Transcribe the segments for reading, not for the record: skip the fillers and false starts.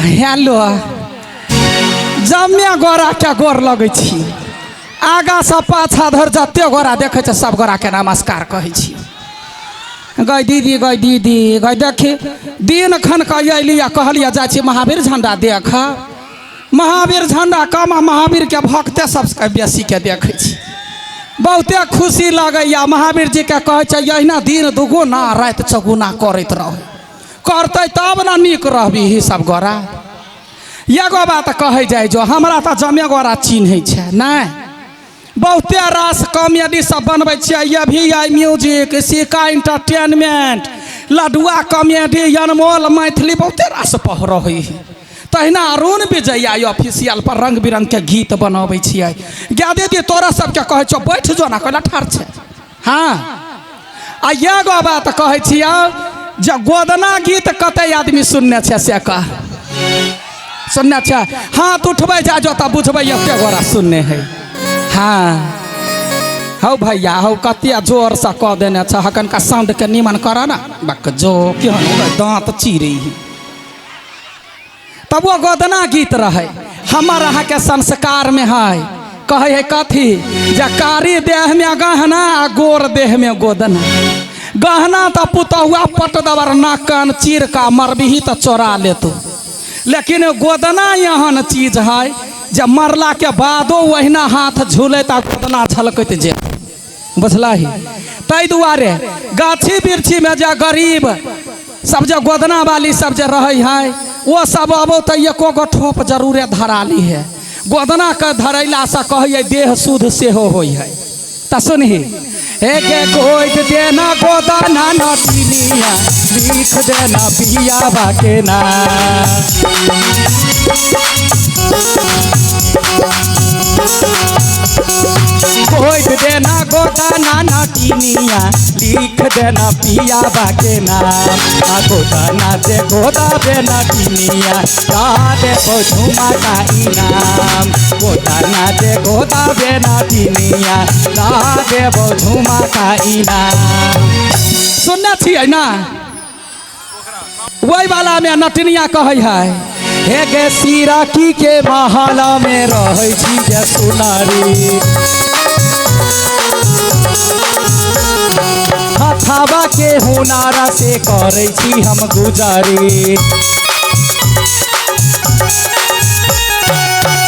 Hello जम्मे गोराके गोर लगै छी आगासँ पाछा धरि जते गोरा देखै छै सब गोराके नमस्कार कहै छी। गै दीदी, गै दीदी, गै देखी दिन खन कऽ अयली आ कहलियै जाइ छी महावीर झण्डा देख। महावीर झण्डा कम आ महावीरके भक्ते सबसँ बेसीके देखै छी, बहुते खुशी लगैया। महावीर जीके कहै छै अहिना दिन दुगुना राति चौगुना करैत रहू, करतै तब ने नीक रहबीही सब गोरा। एगो बात कहै जाइ जो, हमरा तऽ जमे गोरा चिन्है छै नहि, बहुते रास कॉमेडी सब बनबै छियै। ये भी आई म्यूजिक, सिका इंटरटेनमेंट, लडुआ कॉमेडी, अनमोल मैथिली, बहुते रास पह रहै है। तहिना अरुण विजय आई ऑफिशियल पर रंग बिरंग के गीत बनबै छियै। गे दीदी तोरा सबके कहै छौ बैठ जो ना, कहला ठाढ़ छै। हाँ आ एगो बात कहै छियौ जे गोदना गीत कते आदमी सुनने छै से कह, सुनने छै? हाथ उठबै जा जो तऽ बुझबै एते गोरा सुनने है। हाँ हौ भैया हौ, कते जोरसँ कऽ देने छै, हकनका साउंडके निमन कर ना, बक जो केहन दाँत चीरै है। तब वो गोदना गीत रहे हमर अहाँके संस्कार में है। कहै है कथी जे कारी देह में गहना आ गोर देह में गोदना। गहना तऽ पुतहुआ पट दबर नाक कान चीर का मरबिही तऽ चोरा लेतौ, लेकिन गोदना एहन चीज है जे मरला के बादो ओहिना हाथ झूलैत आ गोदना झलकैत जेत, बुझलही? ताहि दुआरे गाछी वृक्षीमे जे गरीब सब जे गोदना वाली सब जे रहै है ओ सब अबो तऽ एको गो ठोप जरूरे धरा ली है। गोदना के धरैलासँ कहैए देह शुद्ध सेहो होइ है। तऽ सुनही, हे के कोइ देना गोदना नटिनिया, लिख देना पिया बाके ना। कोई देना गोदाना नटिनिया, लिख देना पिया बाके नाम। आ गोदाना जे गोदाबे नटिनिया, दा देबो झुमा का इनाम। गोदाना जे गोदाबे नटिनिया, दा देबो झुमा का इनाम। सुनने छियै ना? वही वाला में नटनिया कहै है, हे गे सिराकी के महला में रहै छी गे सुनारी, हथावा के हुनारा से करै छी हम गुजारी।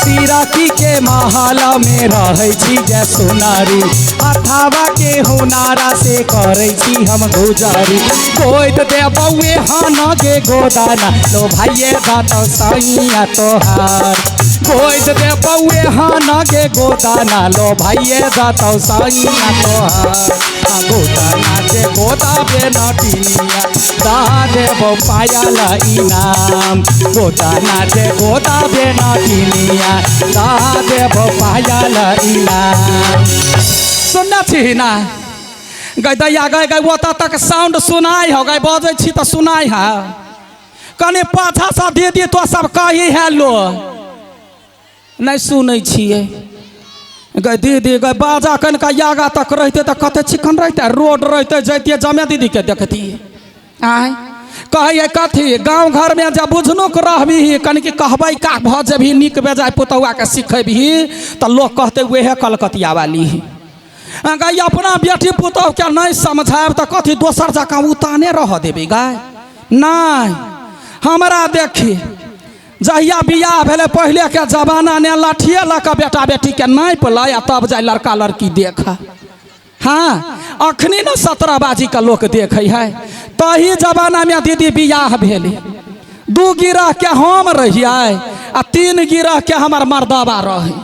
सिराकी के महला में रहै छी गे सुनारी, हथावा के हुनारा से करै छी हम गुजारी। कोइत दे बौए हन गे गोदाना, लो भाइये दातो सैया तोहार। कोइत दे बौए हन गे गोदाना, लो भाइये दातो सैया तोहार। आ गोदाना जे गोदाबे नटिनिया, दा देबो पायल इनाम। गोदाना जे गोदाबे नटिनिया, दा देबो पायल इनाम। सुनने छी ना गै दैया? गै गै ओतऽ तक साउंड सुनाइ हौ गै, बजै छी तऽ सुनाइ हौ। कनि पाछासँ दीदी तो सब कही हेलो, नहि सुनै छियै गै दीदी। गै बाजा कनिका आगा तक रहितै तऽ कते चिकन रहितै, रोड रहितै, जैतियै जमे दीदीके देखतियै। आँय कहैए कथी गाँव घरमे जब बुझनुक रहबिही, कनिक कहबै का भऽ जेबही, नीक बेजाय पुतहुआके सिखेबही तऽ लोक कहतै उएह कलकतिया वाली है। गै अपना बेटी पुतहुके नहि समझायब तऽ कथी दोसर जकाँ उताने रहऽ देबै गै? नहि हमरा देखी जहिया बियाह भेलै पहिलेके जमाना ने लाठिए लऽ कऽ बेटा बेटीके नापि लै आ तब जाइ लड़का लड़की देख। हाँ अखनी ने 17 बाजीके लोक देखै है, तही जमानामे दीदी बियाह भेलै। 2 गिरहके हम रहियै आ 3 गिरहके हमर मर्दबा रहै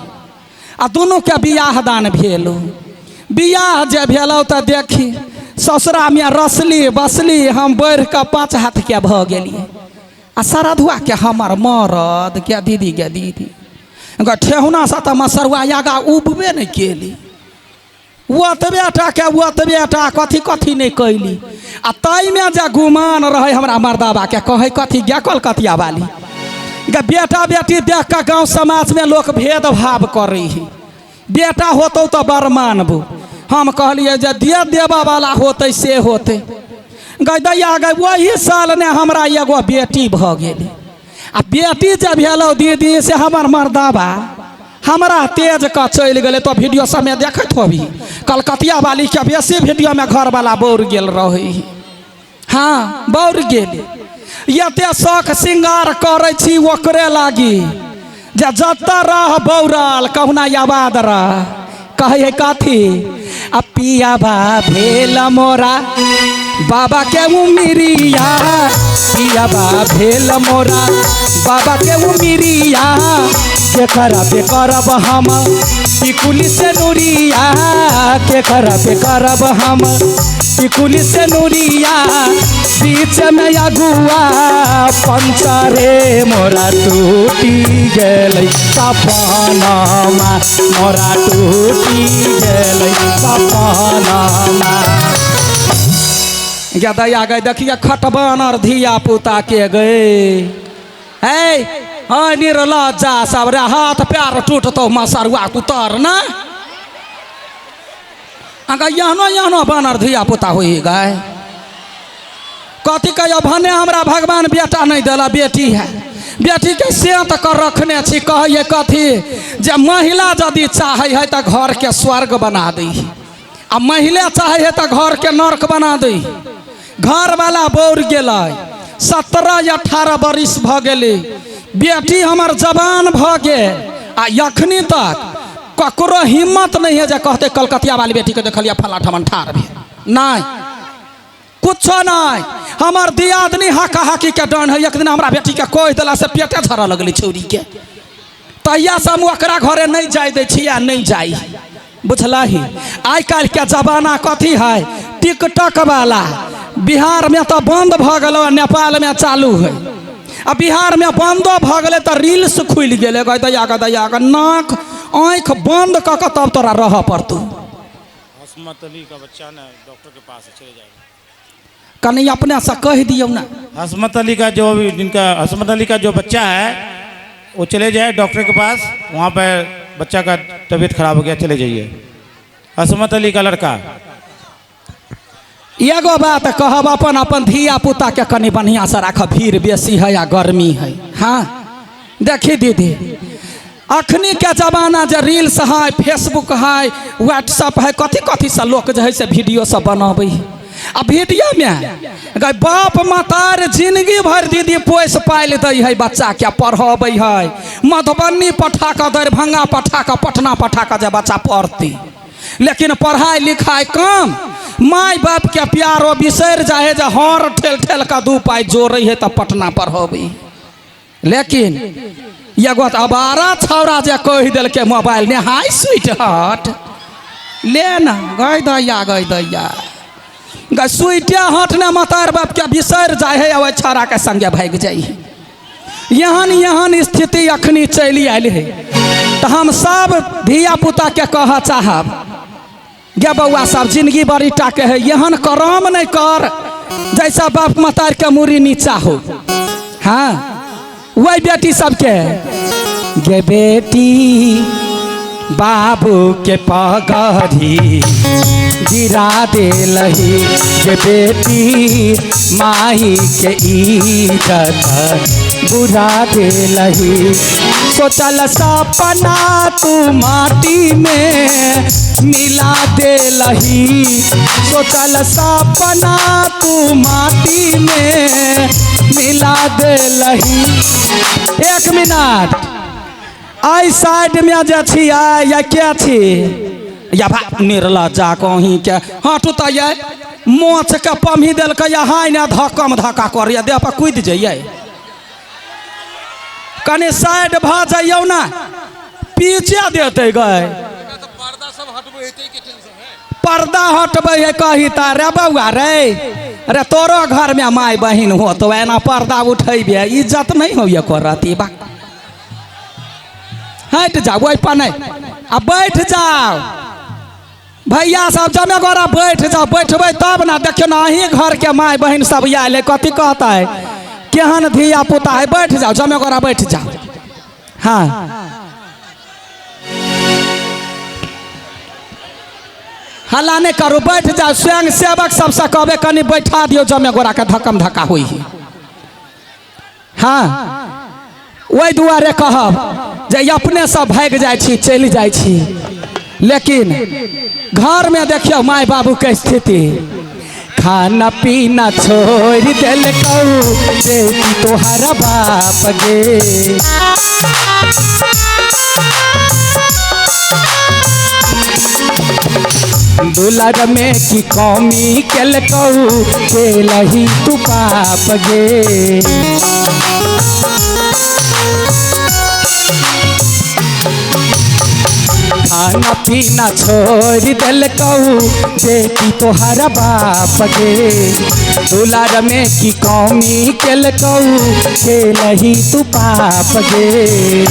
आ दुनूके बियाह दान भेल। बियाह जे भेलौ तऽ देखी ससुरामे रसली बसली हम बढ़ि कऽ 5 हाथके भऽ गेलियै आ सरधुआके हमर मरद गे दीदी गे दीदी गे ठेहुनासँ तऽ मसरुआ आगाँ उबबे नहि केली, ओतबे टाके ओतबे टा कथी कथी नहि कैली। आ ताहिमे जे गुमान रहै हमरा मर्दाबाके, कहै कथी गे कलकतिया वाली गे बेटा बेटी देख कऽ गाँव समाजमे लोक भेदभाव करै है, बेटा होतौ तऽ बड़ मानबू। हम कहलियै जे दे देबऽवला होतै से होतै। गै दैया गै ओही साल ने हमरा एगो बेटी भऽ गेलै। आ बेटी जे भेलौ दीदी से हमर मर्दाबा हमरा तेज कऽ चलि गेलै। तो वीडियो सबमे देखैत होबी, कलकतिया वाली के बेसी वीडियोमे घरवाला बौर गेल रहै। हाँ बौर गेल। एते शौख श्रृंगार करै छी ओकरे लागी जे जतऽ रह बौरल कहुना आबाद रह। कहै है कथी आ पियाबा भेल मोरा बाबा के उमिरिया, पियाबा भेल मोरा बाबा के उमिरिया, के करब करब हम टिकुली से नूरिया, के करब करब हम टिकुली से नूरिया, बीच में अगुआ पंचरे मोरा टूटी गेलै सपनामा, मोरा टूटी गेलै सपनामा। गदैया गए देखिए खटबानर धिया पुता के गए। है हाँ निर्लज्जा सब रे, हाथ पैर टूटतो मसरुआ उतर ना। अगर यहनो यहनो बानर धिया पुता हुई गए। कथी कहियो भने हमरा भगवान बेटा नहीं देला, बेटी है, बेटी के सेंत कर रखने छी। कहैए कथी जे महिला यदि चाहे है तो घर के स्वर्ग बना दी, आ महिला चाहे है तो घर के नर्क बना दी। घर वाला बौर गेलै, 17-18 बरिस भ गेलै, बेटी हमर जवान भ गेल, आ अखनी तक ककरो हिम्मत नहीं है जे कहते कलकतिया वाली बेटी के देखलिए फला ठमन ठाढ़ भेल। नहीं कुछो नहीं। हमर दियादनी हाका हाकी के डन है, एक दिन हमरा बेटी के कहि देला से पेटे झरऽ लगलै छौरी के। तहिया से हम ओकरा घरे नहीं जाय दै छी आ नहीं जाई, बुझलही। आइ काल्हि के जमाना कथी है, टिकटॉक वाला। बिहार में तो बंद भऽ गेलै, नेपाल में चालू है। आ बिहार में बंदो भऽ गेलै तऽ रील्स खुलि गेलै। गै दैया गै दैया गै, नाक आँखि बंद कऽ कऽ तब तोरा रहऽ पड़तौ। हसमत अली का बच्चा ना डॉक्टर के पास है, चले जाएगा। कनी अपने से कहि दियौ ना। हसमत अली का जो भी जिनका हसमत अली का जो बच्चा है वो चले जाए डॉक्टर के पास, वहाँ पर बच्चा का तबीयत खराब हो गया, चले जाइए। हसमत अली का लड़का। एगो बात कहब, अपन अपन धिया पुता के कनी बढ़िया से राखब, भीड़ बेसी है या गर्मी है। हाँ देखी दीदी, अखनी के जमाना जे रील्स है, फेसबुक है, व्हाट्सअप है, कथी कथी से लोक जे है से वीडियो सब बनाबै है। आ वीडियो में गई बाप मतार जिंदगी भर दीदी पोसि पालि दै है बच्चा के, पढ़बै है, मधुबनी पठा कऽ, दरभंगा पठा कऽ, पटना पठा कऽ जे बच्चा पढ़तै। लेकिन पढ़ाई लिखाई कम, माय बाप के प्यारो बिसरि जाइ है जे हर ठेल ठेल कऽ 2 पाइ जोड़ै है तऽ पटना पढ़बै। लेकिन एगो तऽ अबारा छौड़ा जे कहि देलकै मोबाइल ने, हाय स्वीट हट ले ना, गई दैया गई दैया गई स्वीटे हट ने मतार बाप के बिसरि जाइ है, ओहि छौड़ा के संगे भागि जाइ है। एहन एहन स्थिति अखनी चलि आयल है। तऽ हम सब धिया पुता के कहऽ चाहब, गे बौआ सब जिंदगी बड़ी टाके है, एहन करम नहीं कर जैसा बाप मतार के मूड़ी नीचा हो। हाँ वही बेटी सबके, गे बेटी बाबू के पगड़ी गिरा देलही, गे बेटी माई के इज्जत बुरा देलही, सोचल सपना तू माटी में मिला देलही, सोचल सपना तू माटी में मिला देलही। एक मिनट, एहि साइड में जे छी या के छी या भा निर्लज्जा कहीं के हटू तऽ ये मोछ के पम्ही देलकै या हाय ने धक्कम धक्का करैया, देह पर कूदि जइयै। कनि साइड भऽ जइयौ ना, पीछे देतै गए। पर्दा हटबै है कही ता रे बौआ रे, अरे तोरो घर में माय बहिन हो तो एना पर्दा उठेबे इज्जत नहीं हो एको रति बा। हटि जाओ ओहि पर नहीं, आ बैठ जाओ भैया सब जमे गोरा बैठ जाओ, बैठबै तब ना। देखियौ ना अहीं घर के माय बहिन सब आयल है, कथी कहता है केहन धिया पुता है। बैठ जाओ जमे गोरा बैठ जाओ। हाँ हल्ला नहीं करू, बैठ जाओ। स्वयं सेवक सबसे कहबे कनी बैठा दियौ जमे गोरा के, धक्कम धक्का हुई है। हाँ ओहि दुआरे कहब जे अपने सब भागि जाइ छी, चलि जाइ छी, लेकिन घरमे देखियौ माय बाबूके स्थिति। खाना पीना छोड़ि देलकौ बेटी तोहर बाप गे, दुलर में की कमी केलकौ केलही तू पाप गे। खाना पीना छोड़ देलकौ बेटी तोहर बाप गे, दुलार में की कमी केलकौ केलही तू पाप गे।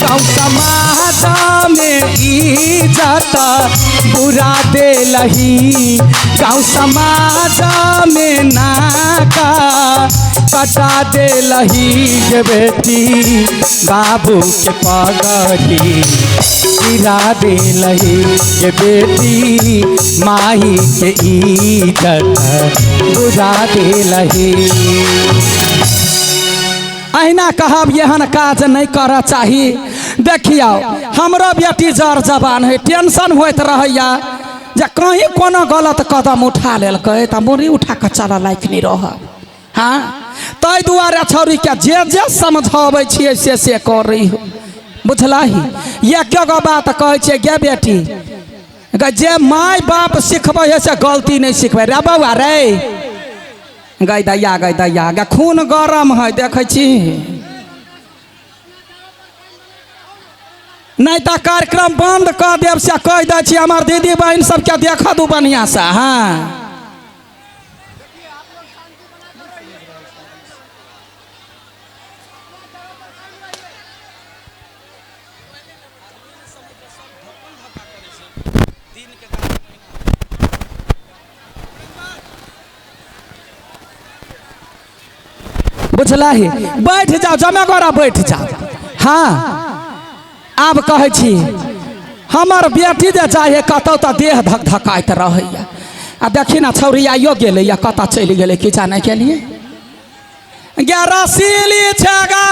गाँव समाज में इज्जत बुरा देलही, गाँव समाज में नाका कटा देलही गे बेटी, बाबू के पगड़ी गिरा देलही गे बेटी, माही के इज्जत बुरा देलही। अहिना कहब एहन काज नहीं कर चाही। देखियौ हमरो बेटी जर जवान है, टेंशन होइत रहैया जे कहीं कोनो गलत कदम उठा लेलकै तऽ मुड़ी उठा कऽ चलऽ लायक नहीं रहब। हाँ, ताहि दुआरे छौड़ीके जे जे समझाबै छियै से से करै हो, बुझलही। एक गो बात कहै छियै गे बेटी, गे जे माय बाप सिखबै है से गलती नहीं सिखबै रे बौआ रे। गै दैया गै दैया गे खून गरम है देखै छी, नहीं तऽ कार्यक्रम बंद कऽ देब से कहि दै छी हमर दीदी बहिन सबके देखऽ दू बढ़िआँसँ। हाँ बुझलही, बैठ जाओ जमे गोरा बैठ जाओ। हाँ आब कहै छी हमर बेटी जे जाइ है कतौ तऽ देह धक धकाइत रहैया, आ देखी ना छौड़ी आइयो गेलैया, कतऽ चलि गेलै की जाने के लिए। गे रसीली छै गै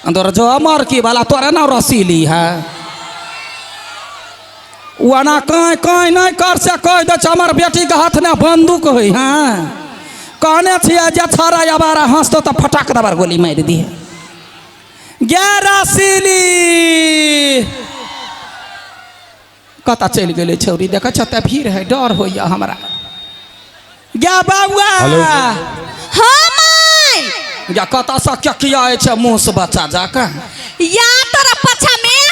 अंदर जो अमर की वाला तोरा ना रसीली है, ओना काँय काँय नहीं कर से कहि दै छै हमर बेटीके हाथ ने बंदूक है। हाँ कहने छियै जे छौड़ा अबारा हँसतौ तऽ फटाक दबार गोली मारि दिहे। गे रसीली कतऽ चलि गेलै छौड़ी, देखै छ तऽ भीड़ है, डर होइया हमरा। गे बौआ। हाँ माय। गे कतऽ सँ केकिया छै मुँह से बच्चा जाके या तोरा पाछा में।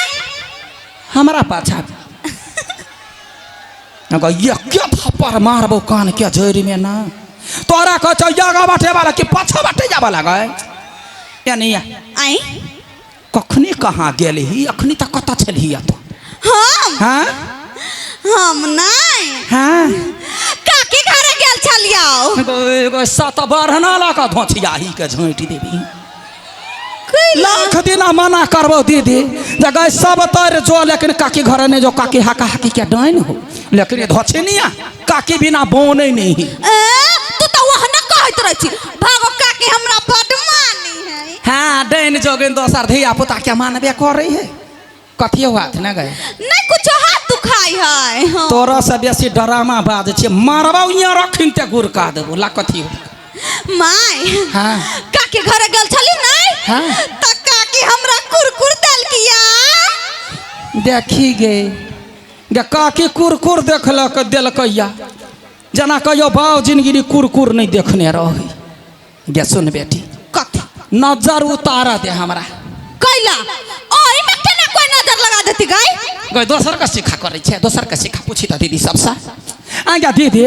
हमरा पाछा ये क्या थप्पड़ मारबो कान के जड़ि में ना, तोरा कहै छौ आगा बाटे वाला कि पाछा बाटे जाबऽ लागै। यानी आई कखनी कहाँ गेलही, अखनी तक कतऽ छलही तू? हम हाँ हम नहीं हाँ काकी घरे गेल छलियौ। एगो सत बढ़ना लऽ कऽ धोछियाही के झाँटि देबही। लाख दिना मना करबो दीदी जे गै सब तर जो, लेकिन काकी घरे नहीं जो, काकी हाका हाकी के डाइन हो, लेकिन ये धोछिनिया काकी बिना बोने नहीं। ए तू तो वहना कहैत रहै छी, भागो काकी हमरा बड मानी है। हाँ डाइन जोगिन दोसर धिया पुता के मानबे करै है। कथी हाथ ने गए नहीं कुछ हाथ दुखाई है। हाँ। तोरा से बेसी डरामा बाज छे, मारबौ यहाँ रखिन ते गुरका देबो ला कथी हो। My हाँ काकी घरे गेल छली नहीं हाँ। त काकी हमरा कुरकुर देलकिया। देखी गे गे काकी कुरकुर देखलक देलकैया, जेना कहियो बाउ जिनगिरी कुरकुर नहीं देखने रही। गे सुन बेटी, कथी नजर उतार दे हमरा। कैला ओहि में केना कोई नजर लगा देती गई? गई दोसर के सीखा करै छै, दोसर के सीखा पूछी तऽ दीदी सबसँ। आगा दीदी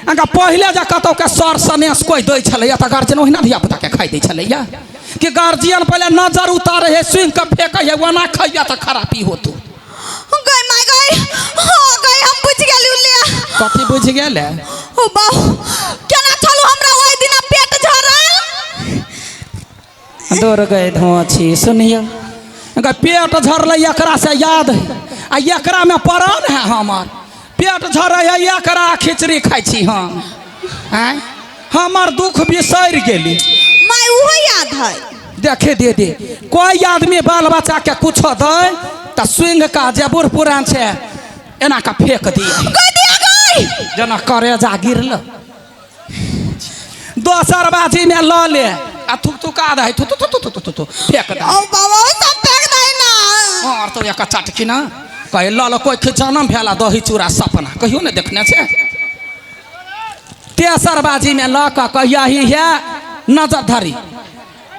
आगा पहिले जे कतौ के सर सनेस कोई दै छलैया तऽ गार्जियन ओहिना धिया पुता के खाइ दै छलैया कि गार्जियन पहिले नजर उतारे है, सुनि कऽ फेकै है, ओना खैया तऽ खराबी होतौ। गई my गई हो गई, हम बुझ गेली ले। कथी बुझि गेलै? ओ बाउ केना छलू हमरा ओहि दिना पेट झरल। दौड़ गए धोछी सुनियो, पेट झरलै एकरा से याद है, आ एकरा में पड़ल है हमर पेट झरै है, एकरा खिचड़ी खाइ छी हम। आँय हमर दुख बिसरि गेली। है। देखे दे दे कोई आदमी बाल बच्चा के कुछ दे त स्विंग का जे बूढ़ पुरान छे एना का फेंक दिए गई दिया गई जेना करेजा गिरल। दोसर बाजी में ल ले आ थुक थुका दे थु थु थु थु थु थु फेंक दे। ओ बाबा सब फेंक दे ना। और तो एक चटकी ना कहे ल ल कोई के जन्म भेला दही चूड़ा सपना कहियो ने देखने छे। तेसर बाजी में ल क कहिया ही है नजर धरी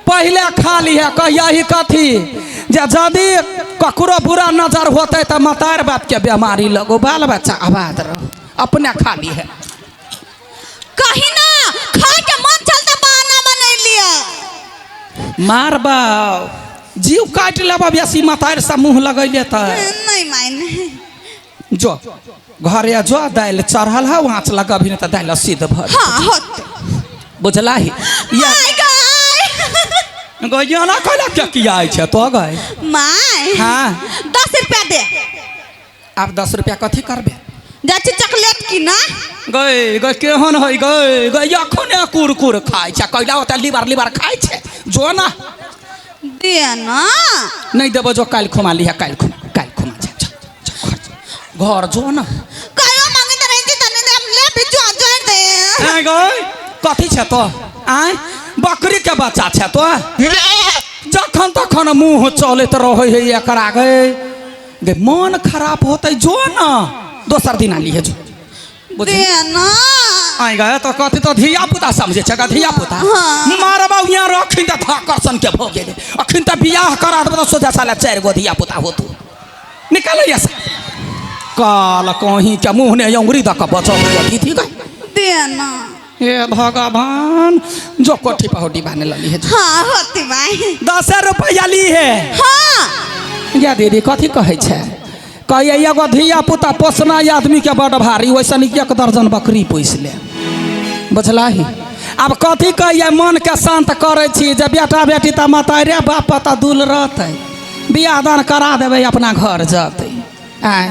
पहले खा ली है कहिया ही कथी जे यदि ककरो बुरा नजर होते तो मतार बाप के बीमारी लगो बाल बच्चा आबाद रहो अपने खा ली है। कहीं ना खा के मन चलता बहाना बनैलिए। मार बाप जीव काटि लेबा बेसी मतार से मुँह लगैले त नहीं मायने। जो घरे जो दालि चढ़ल है आँच लगबही नहीं त दालि सिद्ध भऽ हाँ होते बुझला ही। My गई गैया ना कहला क्या किया छै तो गए my. हाँ 10 रुपया दे। आब 10 रुपया कथी करबे? जाइ छी चॉकलेट की ना। गई गई केहन है गई गई अखने कुरकुर खाइ छै कैला ओतऽ लीवर लीवर खाइ छै जो ना दे ना। नहीं देबो जो काल्हि खुमा लिहे काल्हि खुमा काल्हि खुमा जा जा घर जो ना। कहियो मांगैत रहै छी तने हम ले भी जो जोड़ दे। आँय गई कथी छै तो आँय बकरी के बच्चा छै तो जखन तखन मुँह चलैत रहै है एकरा गई गे मन खराब होतै जो ना दोसर दिन लिहे जो दे ना। आइ गए तो कथी तो धिया पुता समझे छै धिया पुता मारबा यहाँ रखिन त धाकर सन के भऽ गेलै अखन त बियाह करा देबै त सोझा साला 4 गो धिया पुता होतौ निकाल से काल कहीं के मुँह ने अंगुरी दऽ कऽ बचल दीदी गए दे ना। हे भगवान जो कोठी पहुटी बाने लली है। हाँ होती भाई 10 रुपया ली है। हाँ या दीदी कथी कहै छै कहिए एगो धिया पुता पोसनाइ आदमी के बड़ भारी वैसे 1 दर्जन बकरी पोसि ले बुझलही। आब कथी कहिए मन के शांत करै छी जे बेटा बेटी तऽ मतारे बाप तऽ दूल रहतै बियाह दान करा देबै अपना घर जतै। आँय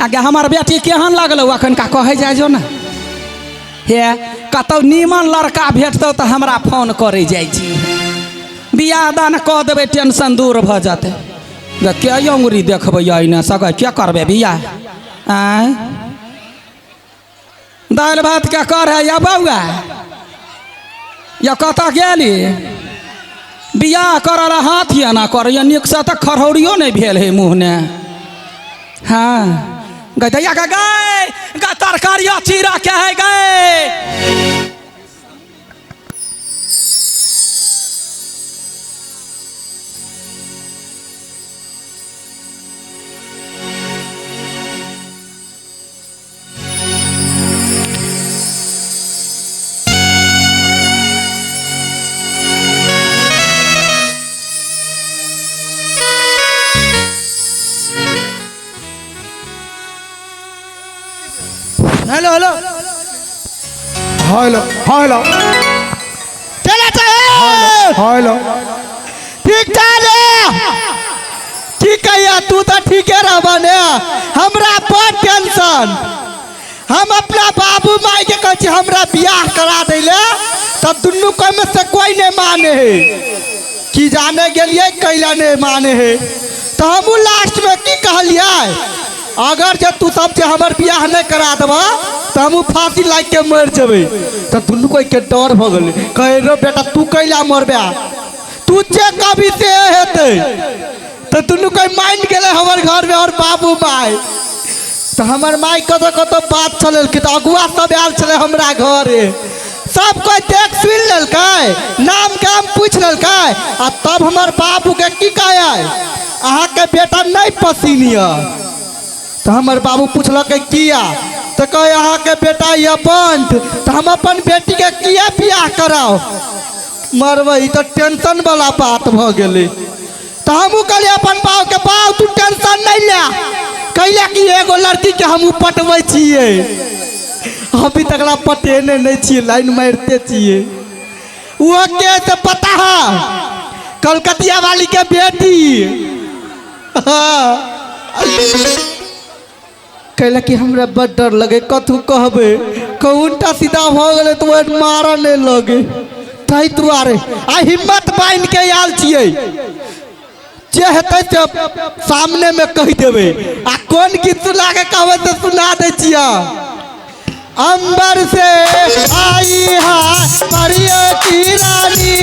आगे हमर बेटी केहन लगलौ अखनका कहै जाइ जो ने हे कतौ नीमन लड़का भेटतौ तऽ हमरा फोन करै जाइ छी बियाह दान कऽ देबै टेंशन दूर भऽ जेतै। के अंगुरी देखबै अइने सकै के करबै बियाह? आँय दालि भात के कर है या बौआ या कतऽ गेली बियाह करऽ लए हाथ एना करैया नीकसँ तऽ खरहौरियो नहि भेल है मुँह ने। हाँ गै दैया के गै गै तरकारिया चीरा के है गै। हेलो हेलो हेलो हेलो चला चल हेलो ठीक ठाक ठीक है तू तो ठीक है रहबा ने हमरा बड़ टेंशन। हम अपना बाबू माई के कहै छी हमरा बियाह करा दैले तब दुनू कोई में से कोई नहीं माने है की जाने गेलिए कैला नहीं माने है तो हमू लास्ट में की कहलिए अगर जे तू सब जे हमर बियाह नहीं करा देबा तो हमू फांसी लाग के मर जेबै। तो दुनू कोई के डर भ गेलै कहे रो बेटा तू कैला मरबे तू जे कभी से हेतै। तो दुनू कोई मान गेलै हमर घर में और बाबू माई तो हमर माई कतौ कतौ बात चलेलकै तो अगुआ सब आयल छलै हमरा घरे सब कोई देख सुनि लेलकै नाम गाम पूछि लेलकै आ तब हमर बाबू के की कहै अहाँके बेटा नहीं पसीन यऽ। तो हमर बाबू पुछलकै किया तो कहे अहाँके बेटा यऽ बंट तो हम अपन बेटी के किया बियाह कराओ मरबै ई तो टेंशन वाला बात भऽ गेलै। तो हमहूँ कहलियै अपन बाबू के बाबू तू टेंशन नहीं ले कैला कि एगो लड़की के हमहूँ पटबै छियै अभी तक पटेने नहीं छियै लाइन मारिते छियै वो के से पता है कलकतिया वाली के बेटी। हाँ कैला कि हमरा बड़ डर लगे कथू कहबै कहूँ उल्टा सीधा भऽ गेलै तऽ ओ मारऽ नहि लगे। ताहि दुआरे आ हिम्मत बान्हि के आयल छियै। जे हेतै से सामने में कहि देबै। आ कोन गीत सुना के कहबै से सुना दै छियै। अंबर से आई है परियों की रानी,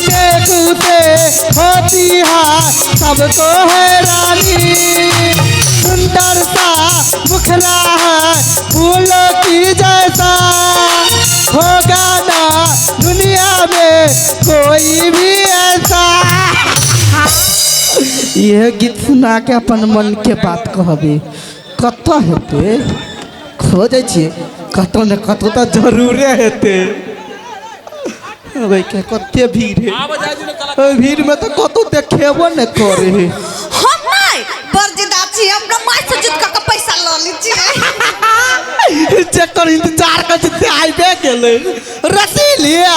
देखू से होती है सबको हैरानी। सुंदर सा मुखड़ा है फूलों की जैसा, होगा ना दुनिया में कोई भी ऐसा। यह गीत सुना के अपन मन के बात कहबे। कतऽ हेतै खोजै छियै, कतौ ने कतौ तऽ जरूरे हेतै। के कते भीड़ है, ओहि भीड़ में तऽ कतौ देखेबो ने करे है। हम नहीं बड़ जिंदा छी, हमरा माय से जीत कऽ के पैसा लऽ लै छियै। जकर इंतजार कर छी से आबे गेलै। रसीलिया